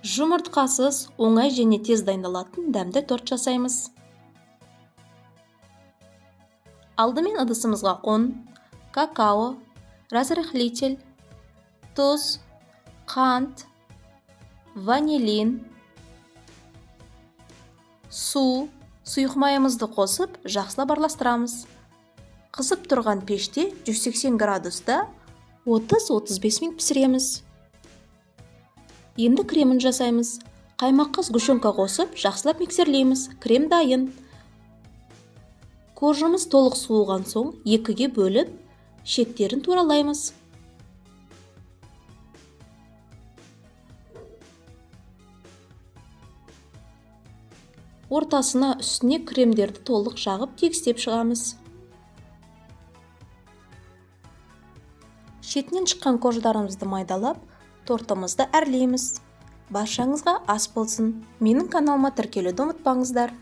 Жұмыртқасыз, оңай және тез дайындалатын дәмді торт жасаймыз. Алдымен ыдысымызға ұн, какао, разрыхлитель, тұз, қант, ванилин, су, сұйық майымызды қосып, жақсылап араластырамыз. Қызып тұрған пеште 180 градуста 30-35 минут пісіреміз. Енді кремін жасаймыз. Қаймаққа сгущенка қосып, жақсылап миксерлейміз. Крем дайын. Коржымыз толық суыған соң екіге бөліп, шеттерін туралаймыз. Ортасына үстіне кремдерді толық жағып тегістеп шығамыз. Шетінен шыққан корждарымызды майдалап, тортымызды әрлейміз. Баршаңызға ас болсын. Менің каналыма тіркелуді ұмытпаңыздар.